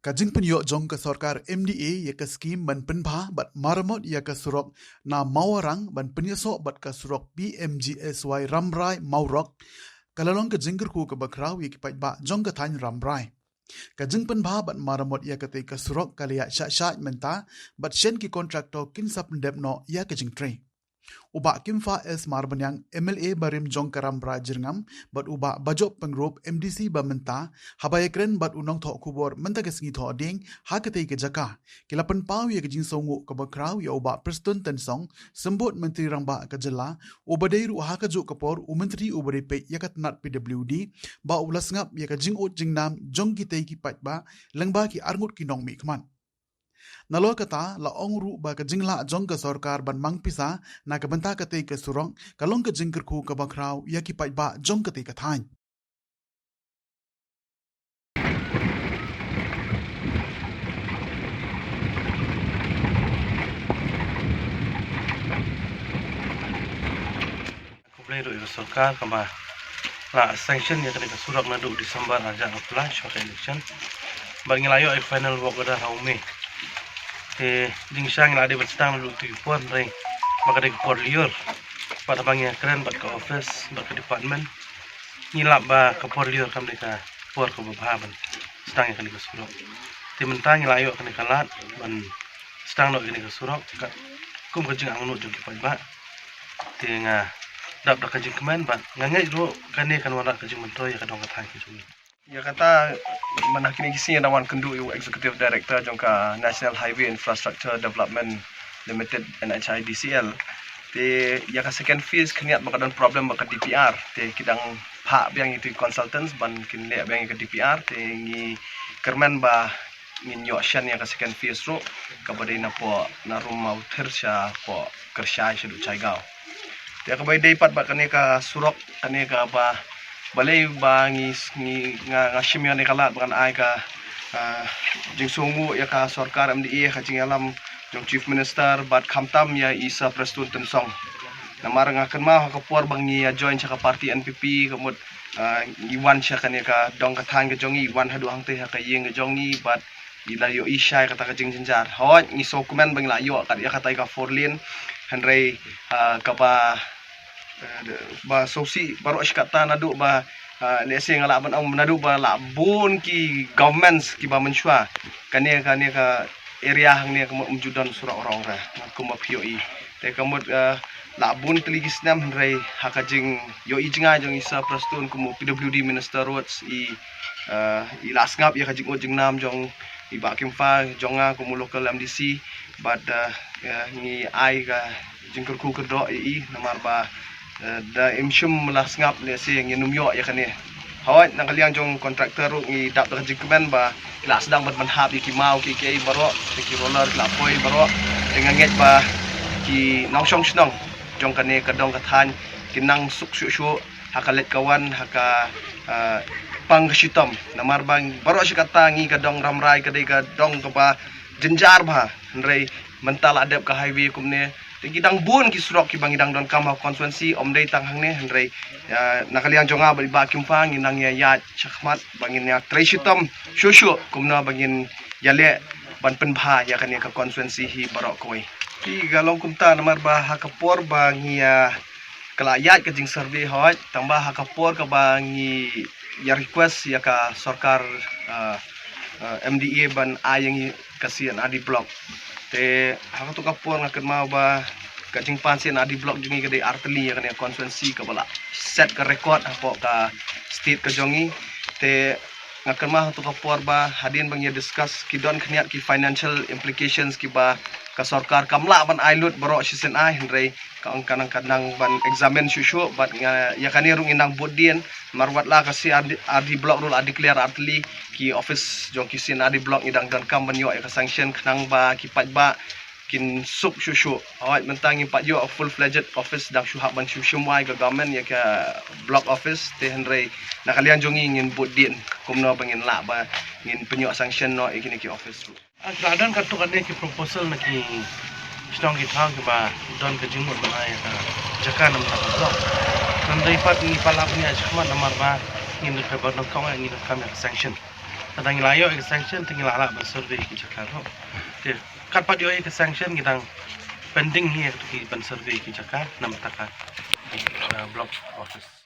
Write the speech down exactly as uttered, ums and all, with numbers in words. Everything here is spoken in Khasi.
Ka jingpynïoh jong ka sorkar M D A ïa ka skim ban pynbha bad maramot ïa ka surok na Mawarang ban pynïasoh bad ka surok P M G S Y Rambrai Mawrok ka la long ka jingkyrkhu kaba khraw ïa ki paidbah jong ka thaiñ Rambrai. Ka jingpynbha bad maramot ïa katei ka surok ka la ïaid shah shah mynta bad shen ki kontraktor kin sa pyndep noh ïa ka jingtrei. U Bah Kimfa S Marbaniang, M L A barim jong ka Rambrai Jyrngam, bad u Bah Bajop Pyngrope, M D C ba mynta, haba ïakren bad u nongthoh khubor mynta ka sngi Thohdieng ha katei ka jaka, ki la pynpaw ïa ka jingsngewnguh kaba khraw ïa u Bah Prestone Tynsong, Symbud Myntri Rangbah ka jylla, uba dei ruh ha kajuh ka por u Myntri uba dei peit ïa ka tnat P W D, ba u la sngap ïa ka jingud jingnam jong kitei ki paidbah lyngba ki arngut ki nongmihkhmat. Nalor kata, la ong ruh ba ka jinglah jong ka sorkar ban mang pisa na ka bynta katei ka surok ka long ka jingkyrkhu kaba khraw ïa ki paidbah jong katei ka thaiñ. Khublei ruh ïa ka sorkar kaba la sanction ïa kane ka surok naduh December arhajar arphew lai shuwa ka election. Bad ngi la ïoh ïa ka final work order ha u May. Te jingshisha ngi la dei ban sdang naduh tu ki por hynrei ba ka dei ka por lyiur. Bad haba ngi ïakren bad ka office bad ka department, ngi lap ba ka por lyiur kam dei ka por kaba bha ban sdang ïa kane ka surok. Te mynta ngi la ïoh kane ka lad ban sdang noh ïa kane ka surok kat kum ka jingangnud jong ki paidbah. Te nga dap da ka jingkmen bad nga ngeit ruh kane kan wanrah ka jingmyntoi ïa ka dong ka thaiñ ka jong ngi. Ïa kata, mynta kine ki sngi nga dang wan kynduh ïa u Executive Director jong ka National Highway Infrastructure Development Limited, N H I D C L. Te ïa ka second phase khyndiat ba ka don problem ba ka D P R. Te ki dang phah biang ïa ki consultants ban kin leh biang ïa ka D P R. Te ngi kyrmen ba ngin ïoh shen ïa ka second phase ruh, kaba dei napoh na Rum Mawthir shapoh Kyrshai shaduh Chaigaw. Te kaba dei pat bad kane ka surok, kane kaba, balei ba ngi, ngi, nga, nga shim ïa kane ka lad ba ngan ai ka, ah, jingsngewnguh ïa ka sorkar M D A, ka jingïalam jong Chief Minister bad khamtam ïa i Sir Prestone Tynsong. Namar nga kynmaw ha ka por ba ngi ïa join sha ka party N P P, ka mut, ah, ngi wan sha kane ka dong ka thaiñ ka jong ngi, wan haduh hangtei ha ka ïing ka jong ngi bad ngi la ïohi shai kata ka jingjynjar. Hooid, ngi sngewkmen ba ngi la ïoh kat ïa kata ka four lane. Hynrei, ah, kaba, eh, ba sngewsih baroh shi katta naduh ba, ah, lehse nga lah ban ong naduh ba la bun ki governments kiba mynshuwa. Kane, kane ka area hangne ka mut ym ju don surok rong re. Kumba phi ïohi. Te ka mut, eh, la bun tylli ki snem hynrei ha ka jingïohi jngai jong i Sir Prestone kum u P W D Minister Roads i, eh, i la sngap ïa ka jingud jingnam jong i Bah Kimfa jong nga kum u local M D C bad, eh, eh, ngi ai ka jingkyrkhu kyrdoh ïa i namar ba, eh, da im shym la sngap lehse ngin ym ïoh ïa kane. Hooid, na ka liang jong contractor ruh ngi dap da ka jingkmen ba ki la sdang ban pynhap ïa ki maw kiei kiei baroh, te ki roller ki la poi baroh. Te nga ngeit ba ki nongshong shnong jong kane ka dong ka thaiñ kin nang suk shuh shuh ha ka leit ka wan, ha ka, ah, pang ka shitom. Namar ba baroh shi katta ngi ka dong Rambrai ka dei ka dong kaba jynjar bha. Hynrei mynta la dep ka highway kumne. Te ki dang bun ki surok kiba ngi dang donkam ha constituency, ym dei tang hangne hynrei, ah, na ka liang jong nga bad i Bah Kimfa ngi nang ïa ïaid shakhmat ba ngin ïa trei shitom shuh shuh kumno ba ngin ïaleh ban pynbha ïa kane ka constituency hi baroh kawei. Ki ka long kumta namar ba ha ka por ba ngi ïa ka la ïaid ka jingsurvey hooid, tang ba ha ka por kaba ngi ïa request ïa ka sorkar, ah, ah, M D A ban ai ïa ngi ka C and R D block. Te ha kato ka por nga kynmaw ba ka jingpan C and R D block jong ngi ka dei artylli ïa kane ka constituency kaba la set ka record hapoh ka state ka jong ngi. Te nga kynmaw ha kato ka por ba hadien ba ngi ïa discuss ki don khyndiat ki financial implications kiba ka sorkar kam lah ban ai lut baroh shisien ai hynrei ka ong ka nang ka nang ban examine shuh shuh bad nga ïa kane ruh ngi nang bud dien namar wat la ka C and R D block ruh la declare artylli ki office jong ki C and R D block ngi dang donkam ban ïoh ïa ka sanction khnang ba ki paidbah kin suk shuh shuh. Hooid mynta ngi pat ïoh full fledged office dang shu hap ban shim shim wai ka government ïa ka block office te hynrei na ka liang jong ngi ngin bud dien kumno ba ngin lah ba ngin pynïoh sanction noh ïa kine ki office ruh. Ah, ka la don katto katne ki proposal na ki shnong ki thaw kiba don ka jingmut ban ai ka jaka na bynta ka block. Hynrei pat ngi pat la pynïaid shakhmat namar ba ngin donkam, ngi donkam ïa ka sanction. Tang ngi la ïoh ïa ka sanction, tang ngi la lah ban survey ki jaka ruh. Te katba ïoh ïa ka sanction, ngi dang pending hi ïa ki ban survey ki jaka namar ka, uh, block office.